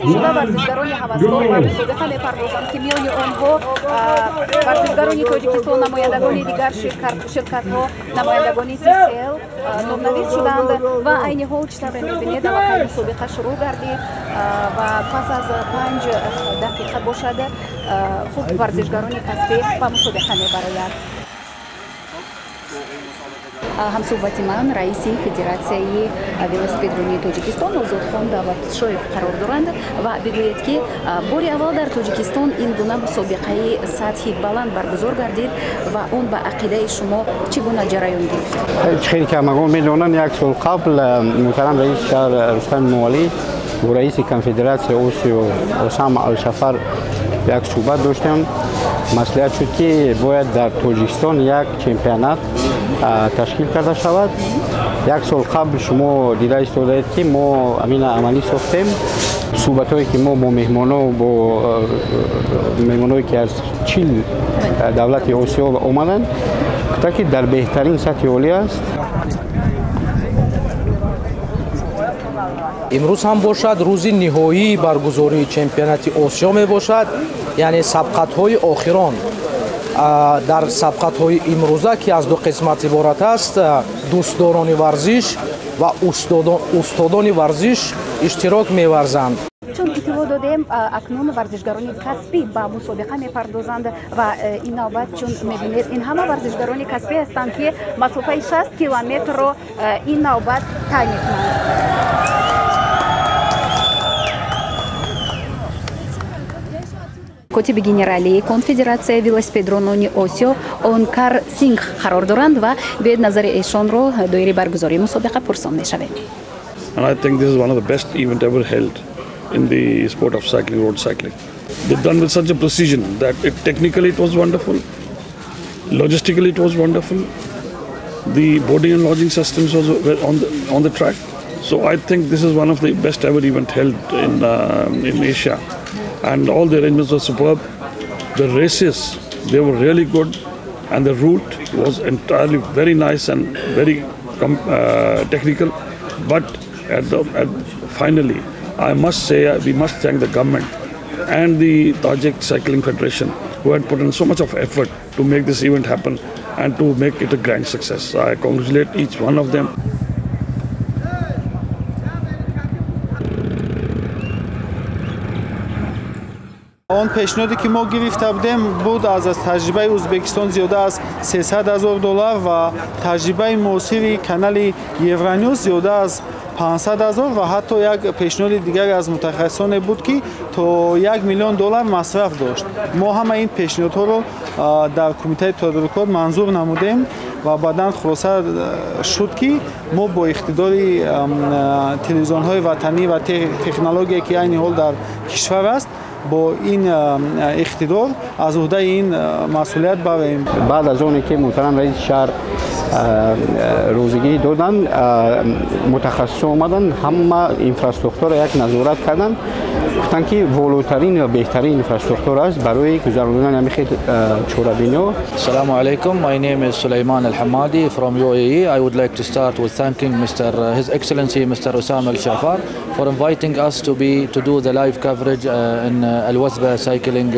Тақсим шуда варзишгарони ҳаваскор ба мусобиқа мепардозанд, ки миёни онҳо варзишгарони Тоҷикистон, намояндагони дигар ширкатҳо, намояндагони ТСЛ номнавис шуданд. Ва айни ҳол, чӣ тавре мебинед, аллакай мусобиқа шурӯъ гардид ва пас аз 5 дақиқа бошад, хуб, варзишгарони касбӣ ба мусобиқа мебарояд. Ҳамсӯҳбати ман раиси Федератсияи велосипедронии Тоҷикистон Озодхон Давлатшоев қарор доранд. Ва бигӯед, ки бори аввал дар Тоҷикистон ин гуна мусобиқаи сатҳи баланд баргузор гардид ва он ба ақидаи шумо чӣ гуна ҷараён гирифт? Хеле ки ҳамагон медонанд, як сол қабл муҳтарам раиси шаҳр Рустам Эмомалӣ бо раиси Конфедератсияи Осиё Осама Алшафар як суҳбат доштем. Маслиҳат шуд, ки бояд дар Тоҷикистон як чемпионат ташкил карда шавад. Як сол қабл шумо дида истодаед, ки мо амина амалӣ сохтем. Суҳбатҳое, ки мо бо меҳмоно, бо меҳмоное, ки аз 40 давлати Осиё омаданд, гуфтанд, ки дар беҳтарин сатҳи олӣ аст. Имрӯз ҳам бошад, рӯзи ниҳоии баргузории чемпионати Осиё мебошад, яъне сабқатҳои охирон. Дар сабқатҳои имрӯза, ки аз ду қисмат иборат аст, дӯстдорони варзиш ва устодони варзиш иштирок меварзанд. Чун иттилоъ додем, акнун варзишгарони касбӣ ба мусобиқа мепардозанд ва ин навбат, чун мебинед, ин ҳама варзишгарони касбӣ ҳастанд, ки масофаи 60 километрро ин навбат тай мекунанд. Котиби генералии Конфедератсияи велосипедронони Осиё Онкар Сингх қарор доранд ва биёед, назари эшонро доири баргузории мусобиқа пурсон мешавем. And I think this is one of the best event ever held in the sport of cycling, road cycling. They've done with such a precision that technically it was wonderful, logistically it was wonderful, the boarding and lodging systems was on the track. So I think this is one of the best ever event held in Asia. And all the arrangements were superb. The races, they were really good, and the route was entirely very nice and very technical. But finally, I must say we must thank the government and the Tajik Cycling Federation, who had put in so much of effort to make this event happen and to make it a grand success. I congratulate each one of them. Он пешниҳоде, ки мо гирифта будем, буд аз таҷрибаи Ӯзбекистон зиёда аз 300 ҳазор доллар ва таҷрибаи муосири канали Евронюс зиёда аз 500 ҳазор ва ҳатто як пешниҳоди дигаре аз мутахассисоне буд, ки то 1 миллион доллар масраф дошт. Мо ҳама ин пешниҳодҳоро дар кумитаи тадорукот манзур намудем ва баъдан хулоса шуд, ки мо бо иқтидори телевизионҳои ватанӣ ва технология, ки айни ҳол дар кишвар аст, бо ин иқтидор аз уҳдаи ин масъулият бароем. Баъд аз оне ки муҳтарам раиси шаҳр розигӣ доданд, мутахассисон омаданд, ҳама инфраструктура як назорат карданд, гуфтанд, ки волотарин ва беҳтарин инфраструктура аст барои гузарондани ҳамин хел чорабиниҳо. Assalamu alaikum. My name is Sulaiman Al Hamadi from UAE. I would like to start with thanking Mr. His Excellency Mr. Osama Al Shafar for inviting us to do the live coverage in Al Wathba cycling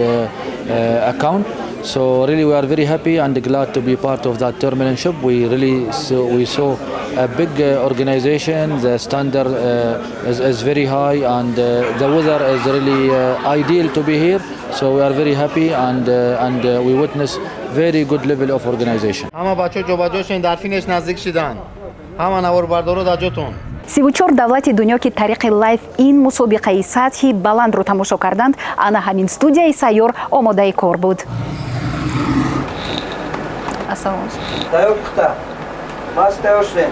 account. So really we are very happy and glad to be part of that tournament. We saw a big organization. The standard is very high and the weather is really ideal to be here. So we are very happy and we witness very good level of organization. Ҳама бачаҳо ҷобаҷо шуден, дар финиш наздик шидан. Ҳама наворбардоро дар ҷотон. 34 давлати дунё, ки тариқи лайв ин мусобиқаи сатҳи баландро тамошо карданд, ана ҳамин студияи сайёр омодаи кор буд. Ассалому. Тайёр, пухта бас, тайёр шудем.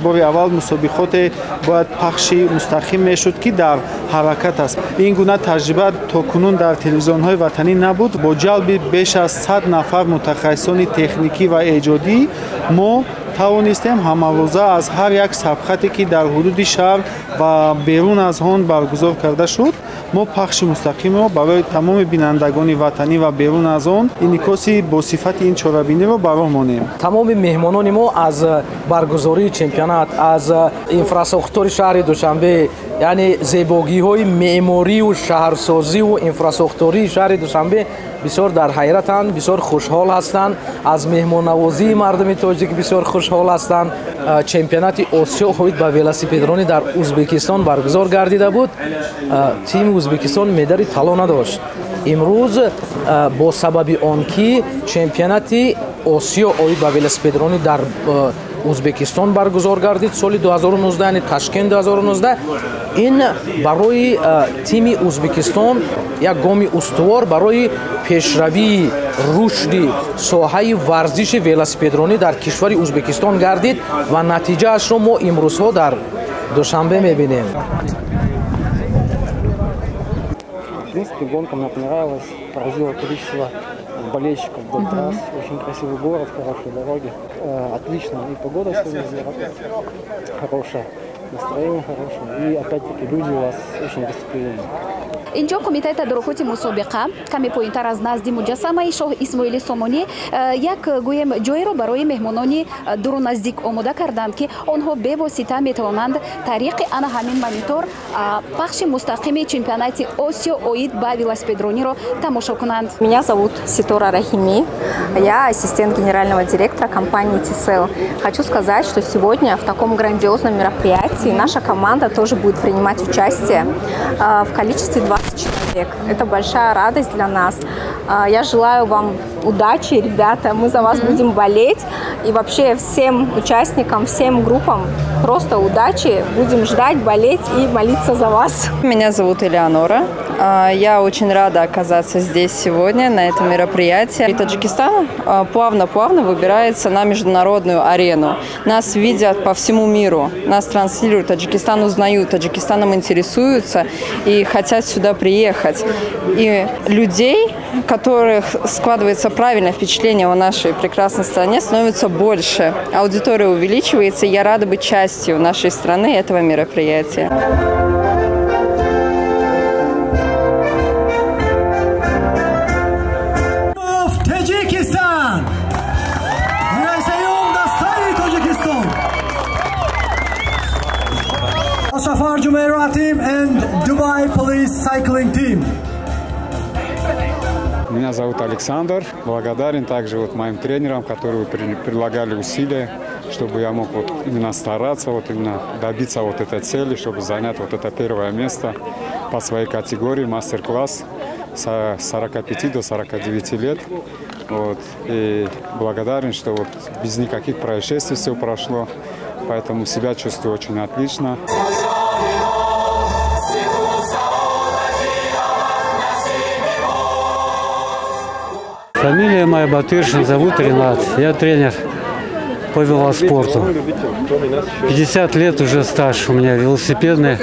Бори аввал мусобиқоте бояд пахши мустақим мешуд, ки дар ҳаракат аст. Ин гуна таҷриба то кунун дар телевизионҳои ватанӣ набуд. Бо ҷалби беш аз 100 нафар мутахассисони техникӣ ва эҷодӣ мо тавонистем ҳамарӯза аз ҳар як сабқате, ки дар ҳудуди шаҳр ва берун аз он баргузор карда шуд, мо пахши мустақимро барои тамоми бинандагони ватанӣ ва берун аз он инъикоси бо сифати ин чорабиниро ба роҳ монем. Тамоми меҳмонони мо аз баргузории чемпионат, аз инфрасохтори шаҳри Душанбе, Яъне зебогиҳои меъморию шаҳрсозиву инфрасохтории шаҳри Душанбе бисёр дар ҳайратанд, бисёр хушҳол ҳастанд, аз меҳмоннавозии мардуми тоҷик бисёр хушҳол ҳастанд. Чемпионати Осиё оид ба велосипедронӣ дар Узбекистон баргузор гардида буд. Тими Узбекистон медали тало надошт. Имрӯз бо сабаби он ки чемпионати Осиё оид ба велосипедронӣ дар Узбекистон баргузор гардид соли 2019, яъне Ташкент 2019, ин барои тими Узбекистон як гоми устувор барои пешравии рушди соҳаи варзиши велосипедронӣ дар кишвари Узбекистон гардид ва натиҷаашро мо имрӯзҳо дар Душанбе мебинем. В принципе, гонка мне понравилась, поразило количество болельщиков вдоль трасс, очень красивый город, хорошие дороги, отлично, и погода сегодня хорошая, настроение хорошее, и опять-таки люди у вас очень гостеприимные. Инҷо кумитаи тадорукоти мусобиқа каме поинтар аз назди муҷассамаи шоҳ Исмоили Сомонӣ як гӯем ҷойеро барои меҳмонони дуру наздик омода карданд, ки онҳо бевосита метавонанд тариқи ана ҳамин монитор пахши мустақими чемпионати Осиё оид ба велосипедрониро тамошо кунанд. Меня зовут Ситора Рахими, я ассистент генерального директора компании Tcell. Хочу сказать, что сегодня в таком грандиозном мероприятии наша команда тоже будет принимать участие в количестве 20 человек. Это большая радость для нас. Я желаю вам удачи, ребята. Мы за вас будем болеть. И вообще всем участникам, всем группам просто удачи. Будем ждать, болеть и молиться за вас. Меня зовут Элеонора. Я очень рада оказаться здесь сегодня, на этом мероприятии. И Таджикистан плавно-плавно выбирается на международную арену. Нас видят по всему миру, нас транслируют, Таджикистан узнают, Таджикистаном интересуются и хотят сюда приехать. И людей, которых складывается правильное впечатление о нашей прекрасной стране, становится больше. Аудитория увеличивается, и я рада быть частью нашей страны этого мероприятия. Таджикистан! Al-Shafar Jumeirah team and Dubai Police Cycling Team. Меня зовут Александр. Благодарен также вот моим тренерам, которые прилагали усилия, чтобы я мог вот именно стараться, вот именно добиться вот этой цели, чтобы занять вот это первое место по своей категории мастер-класс с 45 до 49 лет. Вот. И благодарен, что вот без никаких происшествий все прошло, поэтому себя чувствую очень отлично. Фамилия моя Батыршин, зовут Ренат. Я тренер по велоспорту. 50 лет уже стаж у меня велосипедный.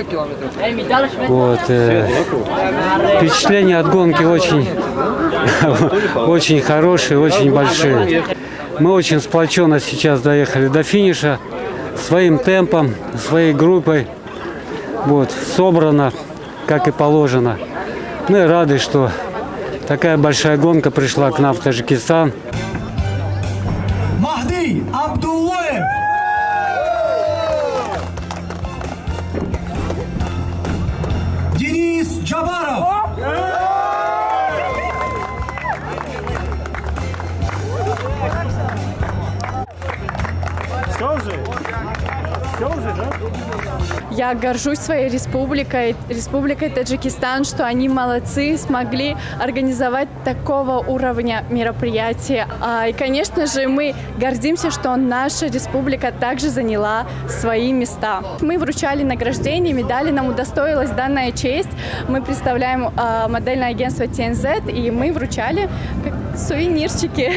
Вот, впечатления от гонки очень, очень хорошие, очень большие. Мы очень сплоченно сейчас доехали до финиша своим темпом, своей группой. Вот, собрано, как и положено. Мы рады, что такая большая гонка пришла к нам в Таджикистан. Махди Абдуллоев! Денис Джабаров! Я горжусь своей республикой, республикой Таджикистан, что они молодцы, смогли организовать такого уровня мероприятия. И, конечно же, мы гордимся, что наша республика также заняла свои места. Мы вручали награждение, медали, нам удостоилась данная честь. Мы представляем модельное агентство TNZ, и мы вручали сувенирчики.